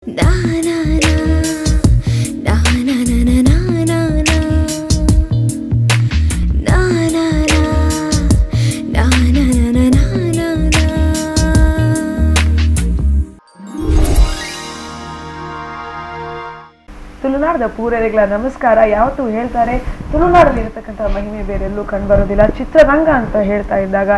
Na na na na na na na na na na na na na na na na na. ತುಳುನಾಡದ ಪೂರೈಗಳ ನಮಸ್ಕಾರ. ಯಾವತ್ತೂ ಹೇಳ್ತಾರೆ ತುಳುನಾಡಲ್ಲಿ ಇರತಕ್ಕಂಥ ಮಹಿಮೆ ಬೇರೆಲ್ಲೂ ಕಂಡುಬರೋದಿಲ್ಲ, ಚಿತ್ರರಂಗ ಅಂತ ಹೇಳ್ತಾ ಇದ್ದಾಗ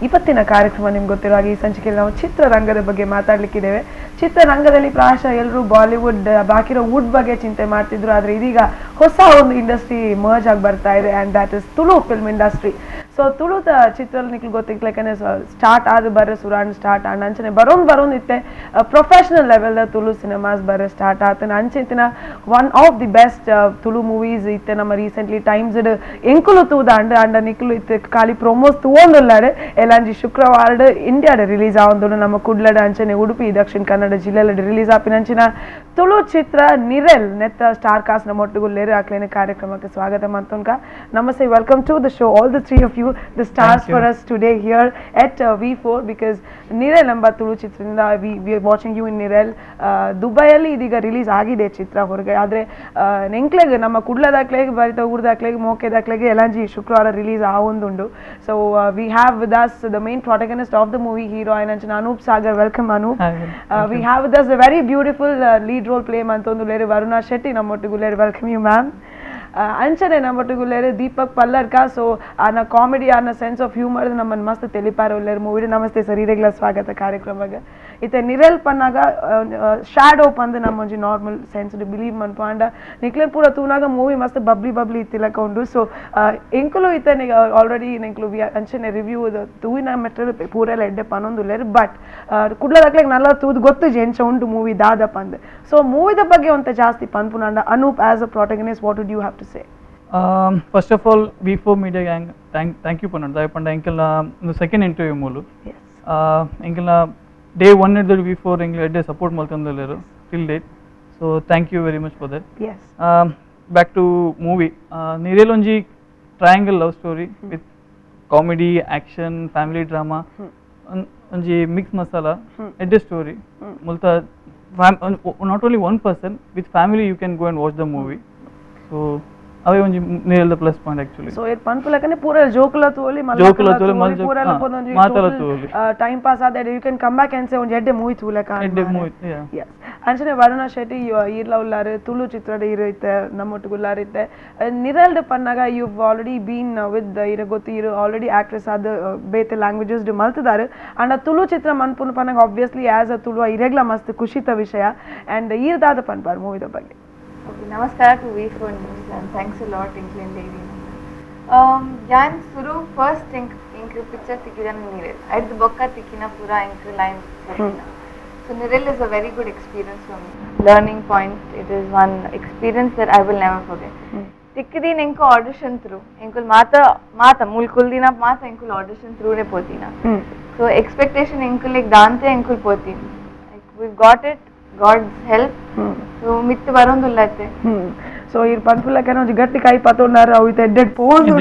ಇವತ್ತಿನ ಕಾರ್ಯಕ್ರಮ ನಿಮ್ಗೆ ಗೊತ್ತಿರೋ ಹಾಗೆ ಈ ಸಂಚಿಕೆಯಲ್ಲಿ ನಾವು ಚಿತ್ರರಂಗದ ಬಗ್ಗೆ ಮಾತಾಡ್ಲಿಕ್ಕಿದ್ದೇವೆ. ಚಿತ್ರರಂಗದಲ್ಲಿ ಪ್ರಾಯಶಃ ಎಲ್ಲರೂ ಬಾಲಿವುಡ್ ಬಾಕಿರೋ ವುಡ್ ಬಗ್ಗೆ ಚಿಂತೆ ಮಾಡ್ತಿದ್ರು, ಆದರೆ ಇದೀಗ ಹೊಸ ಒಂದು ಇಂಡಸ್ಟ್ರಿ ಮರ್ಜ್ ಆಗಿ ಬರ್ತಾ ಇದೆ, and that is Tulu film industry. So ತುಳುತ ಚಿತ್ರದಲ್ಲಿ ಗೊತ್ತಿಕ್ಲೆಕ್ಕನೆ ಸ್ಟಾರ್ಟ್ ಆದ ಬರ್ರೆ ಸುರಾಣ್ ಸ್ಟಾರ್ಟ್ ಆಂಡ್ ಅಂಚನೆ ಬರೋನ್ ಬರೋನ್ ಇತ್ತೆ professional level the Tulu cinemas ಬರ್ರೆ ಸ್ಟಾರ್ಟ್ ಆತನ ಅಂಚೆತಿನ one of the best Tulu movies ಇತ್ತೆ ನಮ್ಮ ರೀಸೆಂಟ್ಲಿ ಟೈಮ್ಸ್ ಎಂಕುಲು ತೂದಾಂಡ್ ಅಂಡ ನಿಕ್ಲು ಇತ್ತೆ ಖಾಲಿ ಪ್ರೊಮೋಸ್ ತೂವೊಂದುಲ್ಲಾಡು ಎಲ್ಲಂಜಿ ಶುಕ್ರವಾರ ಇಂಡಿಯಾಡ ರಿಲೀಸ್ ಆವೊಂದುಂಡು. ನಮ್ಮ ಕುಡ್ಲಡ ಅಂಚನೆ ಉಡುಪಿ ದಕ್ಷಿಣ ಕನ್ನಡ ಜಿಲ್ಲೆಯಲ್ಲಿ ರಿಲೀಸ್ ಆಪಿನಂಚಿನ ತುಳು ಚಿತ್ರ ನಿರೆಲ್ ನೆತ್ತ ಸ್ಟಾರ್ ಕಾಸ್ಟ್ ನಮ್ಮ ಒಟ್ಟುಗುಲ್ಲೇರು ಆಕ್ಲೇನ ಕಾರ್ಯಕ್ರಮಕ್ಕೆ ಸ್ವಾಗತ ಮಂತುನ್ಕ. Namaste, welcome to the show all the three of you, the stars for us today here at V4, because Nirel ಎಂಬ ತುಳು ಚಿತ್ರದಿಂದ we are watching you in Nirel. ದುಬೈಯಲ್ಲಿ ಇದೀಗ ರಿಲೀಸ್ ಆಗಿದೆ ಚಿತ್ರ ಹೊರಗೆ, ಆದರೆ ನೆಂಕ್ಲೆಗ್ ನಮ್ಮ ಕುಡ್ಲದಾಕ್ಲೆಗ್ ಬರಿತ ಊರ್ದಾಕ್ಲೆಗ್ ಮೋಕೆದಾಕ್ಲೆಗ್ ಎಲ್ಲಂಜಿ ಶುಕ್ರವಾರ ರಿಲೀಸ್ ಆವೊಂದುಂಡು. So we have with us the main protagonist of the movie, hero Ananchana Anoop Sagar. Welcome Anoop. We have with us a very beautiful lead role play ಮಂತೊಂದುಲ್ಲೇರು Varuna Shetty ನಮ್ಮೊಟ್ಟುಗುಲ್ಲೇರು. Welcome you ma'am. ಅಂಚನೆ ನಮ್ಮೊಟ್ಟುಗುಲ್ಲೇರು ದೀಪಕ್ ಪಲ್ಲರ್ಕ. ಸೊ ಆನ comedy ಆನ sense of humour ನಮ್ಮನ್ನು ಮಸ್ತ್ ತೆಲಿಪಾರ ಉಲ್ಲೇರು movie. Namaste sir, ಈರೆಗ್ಲ ಸ್ವಾಗತ ಕಾರ್ಯಕ್ರಮಕ್ಕೆ. ಇತ್ತೆ ನಿರೆಲ್ ಪನ್ನಾಗ shadow ಪಂದ್ ನಮ್ಮೊಂಜಿ normal sense believe ಮನ್ಪು and ನಿಕ್ಲೆನ್ ಪೂರ ತೂನಾಗ ಮೂವಿ ಮಸ್ತ್ ಬಬ್ಲಿ ಬಬ್ಲಿ ಇತ್ತಿಲಕ ಉಂಡು. ಸೊ ಎಂಕುಲು ಇತ್ತೆ ಆಲ್ರೆಡಿ ಎಂಕುಲು ಅಂಚನೆ ರಿವ್ಯೂ ತೂವಿನ ಮೆಟ್ರಲ್ ಪೂರೆಲ್ಲ ಎಡ್ಡೆ ಪನೊಂದುಲ್ಲೇರು, ಬಟ್ ಕುಡ್ಲದಾಕ್ಲೆಗ್ ನಲ್ಲ ತೂದು ಗೊತ್ತು ಎಂಚ ಉಂಟು ಮೂವಿ ದಾದ ಪಂದ್. ಸೊ ಮೂವಿದ ಬಗ್ಗೆ ಒಂತ ಜಾಸ್ತಿ ಪನ್ಪುನಾಂಡ Anoop as a protagonist, what would you have to say? First of all, V4 Media Gang, thank you ಪನ್ನೊಂದು ದಾಯ ಪಂಡ ಎಂಕಲ್ನ ಒಂದು ಸೆಕೆಂಡ್ ಇಂಟರ್ವ್ಯೂ ಮೂಲು ಎಂಕಲ್ನ ಡೇ ಒನ್ ಹಿಡ್ದು V4 ಎಂಕ್ಲ ಎಡ್ಡೆ ಸಪೋರ್ಟ್ ಮಲ್ತೊಂದುಲ್ಲೆರ್ till date. So thank you very much for that. Back to movie, Nirel ಒಂಜಿ triangle love story with comedy, action, family drama, ಒಂಜಿ mix masala ಎಡ್ಡೆ story ಮುಲ್ತ. Not only one person, with family you can go and watch the movie. So ಅವೇ ಒಂಜಿ ನಿರೆಲ್ the plus point actually. So ಏರ್ ಪನ್ಪುಲಕನೆ ಪೂರ ಜೋಕುಲ ತೋಲಿ ಜೋಕುಲ ತೋಲಿ ಮಲ್ಜ ಪೂರ ಮಾತಲ ತೋಲಿ time pass ಆದ you can come back and say ಒಂಜಿ ಎಡ್ಡೆ ಮೂವಿ ತೂಲಕ ಎಡ್ಡೆ ಮೂವಿ. ಎಸ್. ಅಂಚನೆ ವರುಣಾ ಶೆಟ್ಟಿ ಈರ್ಲ ಉಲ್ಲಾರು ತುಳು ಚಿತ್ರದ ಇರು ಇತ್ತೆ ನಮ್ಮೊಟ್ಟುಗುಲ್ಲಾರು ಇತ್ತೆ ನಿರೆಲ್ಡ್ ಪನ್ನಾಗ you already been with ಇರ ಗೊತ್ತು ಇರು ಆಲ್ರೆಡಿ ಆಕ್ಟ್ರೆಸ್ ಆದ ಬೇತೆ ಲ್ಯಾಂಗ್ವೇಜಸ್ ಮಲ್ತದಾರು. ಅಂಡ್ ತುಳು ಚಿತ್ರ ಮನ್ಪುನು ಪನ್ನಾಗ obviously as a Tulu ಇರೆಗ್ಲ ಮಸ್ತ್ ಖುಷಿತ ವಿಷಯ. ಅಂಡ್ ಈರ್ದಾದ ಪನ್ಪಾರ್ ಮೂವಿದ ಬಗ್ಗೆ. Okay, namaskara to V4 News and thanks a lot Inklen Devi. Yan suru first ink picture tikkidana Nirel. Aiddu bokka tikkina pura ink line. So Nirel is a very good experience for me. Learning point, it is one experience that I will never forget. Tikkidin enku audition through. Enkul mata mata mulkuldina mata enkul audition through ne potina. So expectation enkul ek dante enkul potin. Like we've got it, God's help. So ಮಿತ್ತು ಬರೋಂದುಲ್ಲತ್ತೆ. So ಈ ಪನ್ಪುಲಕನ ಒಂಜಿ ಗಟ್ಟಿ ಕೈ ಪತೊಂಡಾರ ಅವು ಇತ್ತೆ ಎಡ್ಡೆಡ್ ಪೋವೊಂದು.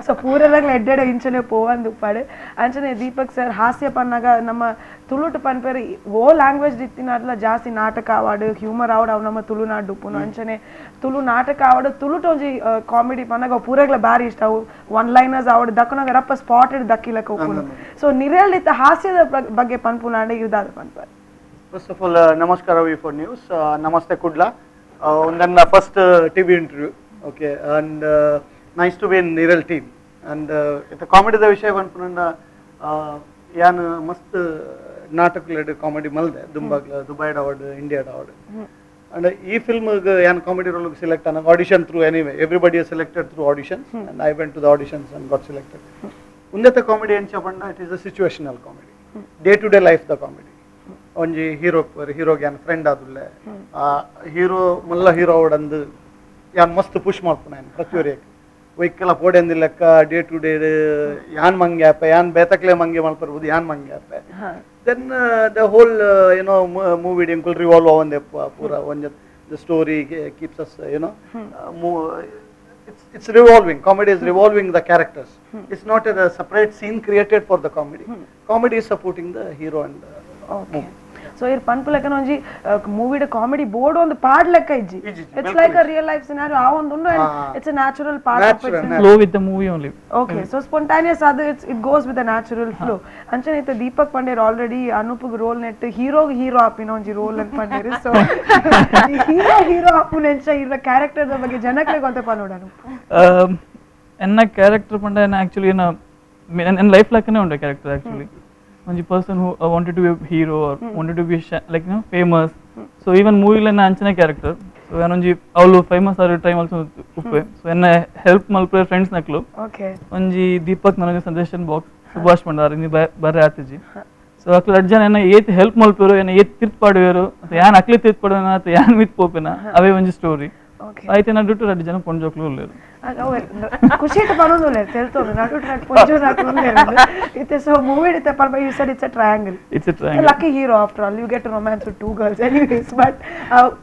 ಸೊ ಪೂರೆಲಾಗ್ಲ ಎಡ್ಡೆಡ್ ಇಂಚನೆ ಪೋವಂದು ಉಪ್ಪಾಡು. ಅಂಚನೆ Deepak sir, ಹಾಸ್ಯ ಪನ್ನಾಗ ನಮ್ಮ ತುಳುಟು ಪನ್ಪೇರು ಓ ಲ್ಯಾಂಗ್ವೇಜ್ ಇತ್ತಿನಾಡ್ಲ ಜಾಸ್ತಿ ನಾಟಕ ಆವಾಡು ಹ್ಯೂಮರ್ ಆವಡು ಅವು ನಮ್ಮ ತುಳುನಾಡು ಉಪ್ಪುನು. ಅಂಚನೆ ತುಳು ನಾಟಕ ಆವಡು ತುಳುಟು ಒಂಜಿ ಕಾಮಿಡಿ ಪನ್ನಾಗ ಅವು ಪೂರೆಗ್ಲ ಬಾರಿ ಇಷ್ಟ. ಅವು ಒನ್ ಲೈನರ್ಸ್ ಆವಡು ದಕ್ಕನಾಗ ರಪ್ಪ ಸ್ಪಾಟೆಡ್ ದಕ್ಕಿಲಕ ಉಪ್ಪುನು. ಸೊ ನಿರೆಲ್ ಇತ್ತ ಹಾಸ್ಯದ ಬಗ್ಗೆ ಪನ್ಪುನಾಂಡ ಇರ್ದಾದ ಪನ್ಪಾರು. First of all, namaskara V4 News, namaste Kudla. And then first TV interview, okay, and nice to be in Nirel team. And the comedy the vishaya panpunanda yan mast natakaledu comedy malde dumbagla Dubai award, India award. And ee film yan comedy role select ana audition through anyway, everybody is selected through auditions, and I went to the auditions and got selected. Undetha comedy encha panda, it is a situational comedy, day to day life the comedy. ಒಂಜಿ hero ಹೀರೋಗೆ ಯಾನ್ friend ಆದುಲ್ಲೆ, ಆ hero ಮಲ್ಲ hero ಅವಡಂದು ಯಾನ್ ಮಸ್ತ್ push ಮಾಡ್ಪುನ ಯಾನ್ ಪ್ರತಿಯೊರಿಯಕ್ಕೆ ಒಯ್ಕೆಲ ಪೋಡೆಂದಿಲ್ಲಕ್ಕ day to day ಯಾನ್ ಮಂಗೆ ಆಪೆ, ಯಾನ್ ಬೇತಕ್ಲೆ ಮಂಗೆ ಮಲ್ಪರ್ಬೋದು ಯಾನ್ ಮಂಗೆ ಆಪೆ. Then the whole ಏನೋ ಮೂವಿ ಎಂಕುಲ್ ರಿವಾಲ್ವ್ ಆವಂದೆ ಪೂರ ಒಂಜ the story keeps us you know it's revolving. Comedy is revolving the characters. It's not a separate scene created for the comedy. Comedy is supporting the hero and okay. So ಇರ್ ಪನ್ಪುಲೆಕ್ಕನ ಒಂಜಿ ಮೂವಿಡ್ comedy board ಒಂದು ಪಾಡ್ ಲೆಕ್ಕ ಇಜ್ಜಿ. It's like a real life scenario ಆ ಒಂದು ಉಂಡು. It's a natural part of it. Flow with the movie only. Okay, so spontaneous ಅದು it goes with the natural flow. ಅಂಚನೆ ಇತ್ತೆ ದೀಪಕ್ ಪಂಡೇರ್ ಆಲ್ರೆಡಿ ಅನೂಪ್ಗ್ roll net ಹೀರೋಗ್ hero ಆಪಿನ ಒಂಜಿ ರೋಲ್ ಅಂತ ಪಂಡೇರ್. So hero hero ಆಪುನೆಂಚ ಇರ character the ಬಗ್ಗೆ ಜನಕ್ಲೆಗ್ ಒಂತೆ ಪನೋಡು ಅನೂಪ್. ಎನ್ನ ಕ್ಯಾರೆಕ್ಟರ್ ಪಂಡ ಎನ್ನ ಆಕ್ಚುಲಿ ಎನ್ನ ಎನ್ನ ಲೈಫ್ ಲೆಕ್ಕನೇ ಉಂಡು ಕ್ಯಾರೆಕ್ಟರ್ ಆಕ್ಚುಲಿ. ಒಂಜಿ person who wanted to be hero or wanted to be like no famous. So even ಮೂವಿಲ ಎನ್ನ ಅಂಚನೆ ಕ್ಯಾರೆಕ್ಟರ್. ಸೊ ಒಂಜಿ ಅವಳು famous or time also Uppe. ಸೊ ಎನ್ನ ಹೆಲ್ಪ್ ಮಲ್ಪೆ ಫ್ರೆಂಡ್ಸ್ ನಕ್ಲು. ಒಂಜಿ ದೀಪಕ್ ನನಗೆ ಸಜೆಷನ್ ಬಾಕ್ಸ್ ಸುಭಾಷ್ ಪಂಡಾರ್ ಇನಿ ಬರೆ ಆತಿಜಿ. ಸೊ ಅಕ್ಲು ರಡ್ಡ್ ಜನ ಎನ್ನ ಏತ್ ಹೆಲ್ಪ್ ಮಲ್ಪೆರು, ಎನ್ನ ಏತ್ ತಿರ್ತ್ ಪಾಡುವೆರು, ಯಾನ್ ಅಕ್ಲೆ ತಿರ್ತ್ ಪಾಡುವೆನ ಅಥವಾ ಯಾನ್ ಮಿತ್ ಪೋಪೆನ ಅವೇ ಒಂಜಿ ಸ್ಟೋರಿ. ಆಯ್ತು ನಡುಟು ರಡ್ಡ್ ಜನ ಪೊಂಜೋಕ್ಲು ಉಲ್ಲೆರ್. ಖುಷಿ ಇಟ್ಟು ಪನೊಂದುಲ್ಲೆರ್ ತೆಲ್ತೊಂದು ನಡುಟು ರಡ್ಡ್ ಪೊಂಜೋನಕ್ಲು ಉಲ್ಲೆರ್. ಇತ್ತೆ ಸೊ ಮೂವಿ ಇತ್ತೆ ಪನ್ಪ you said it's a triangle. It's a triangle. Lucky hero after all, you get to romance with two girls anyways. But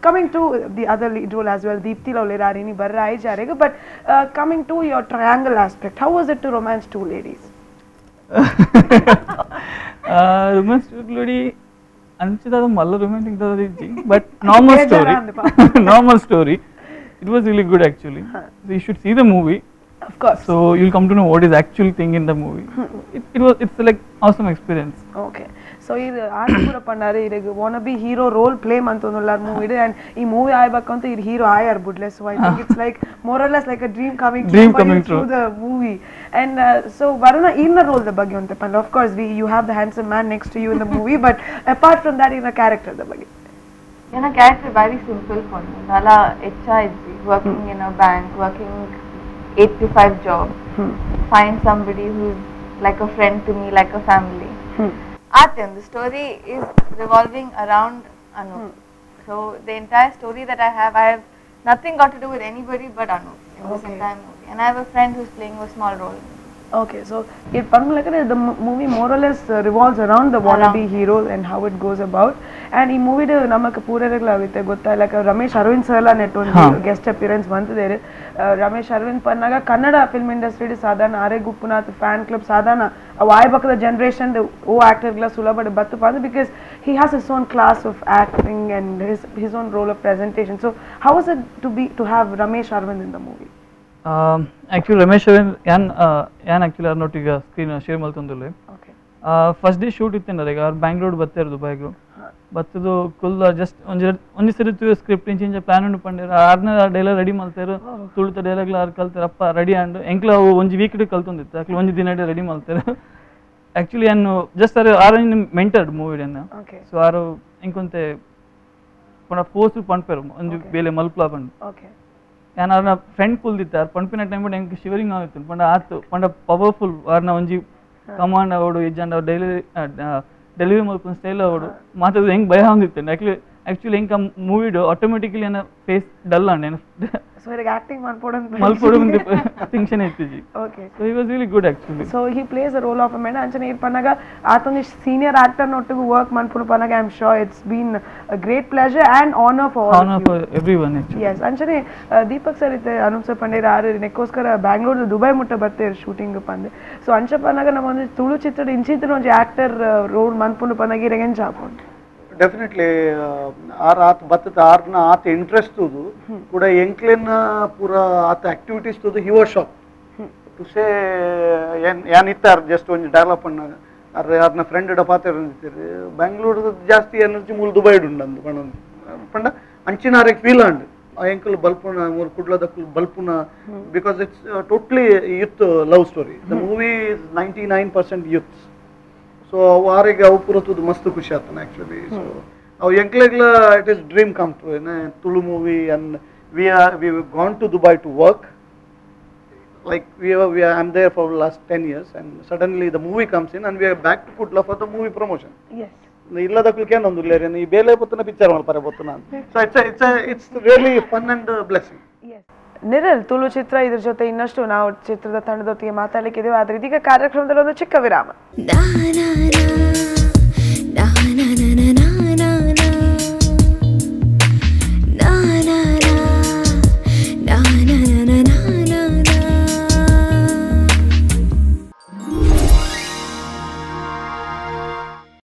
coming to the other lead role as well, Deepti ಉಲ್ಲೆರ್ ಆರಿನಿ ಬರ್ರ ಆಯ್ಜಾರೆಗ್. But coming to your triangle aspect, how was it to romance two ladies? Romance two lady ಅಂಚಿದಾದ ಮಲ್ಲ romantic ದಾದ ಇಜ್ಜಿ, but normal story. Normal story. It was really good actually. So you should see the movie. Of course. So you'll come to know what is actual thing in the movie. It's like awesome experience. Okay. So ಈ ಆರ್ಪುರ ಪಂಡಾರೆ ಇರೆಗ್ wanna be hero role play ಮಂತೊಂದುಲ್ಲಾರ್ movie and ಈ movie ಆಯ್ಬೇಕಂತ ಇರ್ hero ಆಯಾರ್ ಬುಡ್ಲೆ. So I think it's like more or less like a dream coming dream coming true the movie. And so Varuna ಇನ್ನ roll the ಬಗ್ಗೆ ಅಂತ ಪಂಡ of course you have the handsome man next to you in the movie, but apart from that ಇನ್ನ character the ಬಗ್ಗೆ. ಎನ್ನ character very simple ಪೊಣ್ಣು, ನಲ ಹೆಚ್ಚ ಇಜ್ಜಿ, working in a bank, working 8 to 5 job, find somebody who is like a friend to me, like a family. Aathe, the story is revolving around Anup. So the entire story that I have nothing got to do with anybody but Anup in this entire movie. And I have a friend who is playing a small role. Okay, so it ಪನ್ಪುಲೆಕ್ಕನೆ the movie more or less revolves around the wannabe hero and how it goes about. And ಈ movie ನಮಕ್ ಪೂರೆರೆಗ್ಲ ಆಗುತ್ತೆ ಗೊತ್ತಾ, like Ramesh Arvind sir net ಒಂದು guest appearance ಬಂತಿದ್ದಾರೆ. Ramesh Aravind ಪನ್ನಾಗ Kannada film industry ಸಾಧಾರಣ ಆರೆ ಗುಪ್ಪುನಾಥ್ fan club ಸಾಧಾರಣ ಅವು ಆಯ್ಬಕ್ಕದ generation ಓ ಆಕ್ಟರ್ಗಳ ಸುಲಭ ಬತ್ತು ಪಂದು, because he has his own class of acting and his own role of presentation. So how is it to have Ramesh Aravind in the movie? Actually Ramesh Aravind ಯಾನ್ ಯಾನ್ actually ಅವ್ರನ್ನೊಟ್ಟಿಗೆ screen share ಮಲ್ತೊಂದುಲ್ಲೆ. First day shoot ಇತ್ತೇನೆ ಈಗ ಅವ್ರು ಬ್ಯಾಂಗ್ಳೂರ್ ಬತ್ತೇರು ದುಬೈಗು ಬತ್ತದು ಕುಲ್ just ಒಂಜಿ ಒಂಜಿ ಸರಿ ಸ್ಕ್ರಿಪ್ಟ್ ಇಂಚ ಪ್ಲಾನ್ ಉಂಡು ಪಂಡೇರು ಆರ್ನ ಡೈಲಾಗ್ ರೆಡಿ ಮಲ್ತೇರು, ತುಳುತ ಡೈಲಾಗ್ಲ ಆರ್ ಕಲ್ತೇರು ಅಪ್ಪ ರೆಡಿ ಆಂಡ್ ಎಂಕ್ಲ ಅವು ಒಂಜಿ ವೀಕ್ ಕಲ್ತೊಂದಿತ್ತು ಅಕ್ಲು ಒಂಜಿ ದಿನ ರೆಡಿ ಮಲ್ತೇರು. ಆಕ್ಚುಲಿ ಯಾನು ಜಸ್ಟ್ ಆರು ಆರು ಮೆಂಟರ್ಡ್ ಮೂವಿ ಅನ್ನ. ಸೊ ಆರು ಎಂಕೊಂತೆ ಪಂಡ ಫೋರ್ಸ್ ಪಂಪೇರು ಒಂಜಿ ಬೇಲೆ ಮಲ್ಪ್ಲಾ ಪಂಡು. ಯಾನ್ ಅವ್ರನ್ನ ಫ್ರೆಂಡ್ ಕುಲ್ದಿತ್ತು ಆರ್ ಪಂಪಿನ ಟೈಮ್ ಎಂಕ್ ಶಿವರಿಂಗ್ ಆಗಿತ್ತು ಪಂಡ ಆತು ಪಂಡ ಪವರ್ಫುಲ್ ಅವ್ರನ್ನ ಒಂಜಿ ಕಮಾಂಡ್ ಅವಡು ಇಜ್ಜಂಡ ಅವ್ರು ಡೈಲಿ ಡೆಲಿವರಿ ಮಲ್ಪುನ ಸ್ಟೈಲ್ ಅವಡು ಮಾತಾಡೋದು ಹೆಂಗೆ ಭಯ ಹೊಂದಿತ್ತು. ಆಕ್ಚುಲಿ ಹೆಂಗೆ ಮೂವಿಡು ಆಟೋಮೆಟಿಕಲಿ ಏನ ಫೇಸ್ ಡಲ್ ಅಂಡ್ ಏನ ಸೊ ಇವಾಗ ಆಕ್ಟಿಂಗ್ ಮಲ್ಪೊಡು tension ಇತ್ತಿಜಿ. Okay, so he was really good actually. So he plays a role of a man. ಅಂಚನೆ ಇರ್ ಪನ್ನಗ ಆತೊಂಜಿ ಸೀನಿಯರ್ ಆಕ್ಟರ್ ನೊಟ್ಟುಗು work ಮನ್ಪುನು Pannaga I am sure it's been a great pleasure and honour for honour for everyone actually. Yes, ಅಂಚನೆ Deepak sir ಇತ್ತೆ Anoop sir ಪಂಡೇರ್ ಆರು ನೆಕ್ಕೋಸ್ಕರ Bangalore Dubai ಮುಟ್ಟ ಬತ್ತೇರು shooting ಪಂದೆ. ಸೊ ಅಂಚ ಪನ್ನಗ ನಮ್ಮ ಒಂಜಿ ತುಳು ಚಿತ್ರದ ಇಂಚಿತ್ತಿನ ಒಂಜಿ ಆಕ್ಟರ್ ರೋಲ್ ಮನ್ಪುನು ಪನ್ನಗ ಇರೆಗ್ ಎಂಚ ಆಪುಂಡು? ಡೆಫಿನೆಟ್ಲಿ ಆರ್ ಆತ ಬತ್ತದ ಆರ್ನ ಆತ ಇಂಟ್ರೆಸ್ಟ್ ತೂದು ಕೂಡ ಎಂಕ್ಲೆನ್ ಪೂರ ಆತ ಆಕ್ಟಿವಿಟೀಸ್ ತೂದು he was shock to say ಯಾನ್ ಇತ್ತಾರ ಜಸ್ಟ್ ಒಂಜಿ ಡೈಲಾಗ್ ಪಣ್ಣಾಗ ಅರ್ ಆರ್ನ ಫ್ರೆಂಡ್ ಡಪಾತೆ ಬ್ಯಾಂಗ್ಳೂರ್ ಜಾಸ್ತಿ ಎನರ್ಜಿ ಮೂಲ ದುಬೈಡ್ ಉಂಡು ಪಂಡ ಪಂಡ ಅಂಚಿನ ಆರೆಗ್ ಫೀಲ್ ಆಂಡ್ ಆ ಎಂಕಲ್ ಬಲ್ಪುನ ಮೂರು ಕುಡ್ಲದಕ್ಕಲ್ ಬಲ್ಪುನ because it's totally youth love story. The movie is 99% youths. So ಅವು ಆರಿಗೆ ಅವು ಪೂರ ತೂದು ಮಸ್ತ್ ಖುಷಿ ಆಗ್ತಾನೆ ಆ್ಯಕ್ಚುಲಿ. ಸೊ ಅವು ಎಂಕ್ಲೆಗ್ಲ it is dream come true Tulu movie. And we are we gone to Dubai to work, like we I am there for last 10 years and suddenly the movie comes in and we are back to Kudla for the movie promotion. ಇಲ್ಲದಕ್ಕೂ ಒಂದು ಈ ಬೇಲೆ ಪೊತ್ತನ picture ಮಲ್ಪರೆ ಪೊತ್ತನ. So it's it's it's really fun and blessing. Niral Tulu ಚಿತ್ರ ಇದ್ರ ಜೊತೆ ಇನ್ನಷ್ಟು ನಾವು ಚಿತ್ರದ ತಂಡದೊತ್ತಿಗೆ ಮಾತಾಡಲಿಕ್ಕಿದ್ದೇವೆ, ಆದರೆ ಇದೀಗ ಕಾರ್ಯಕ್ರಮದಲ್ಲಿ ಒಂದು ಚಿಕ್ಕ ವಿರಾಮ. Na na na.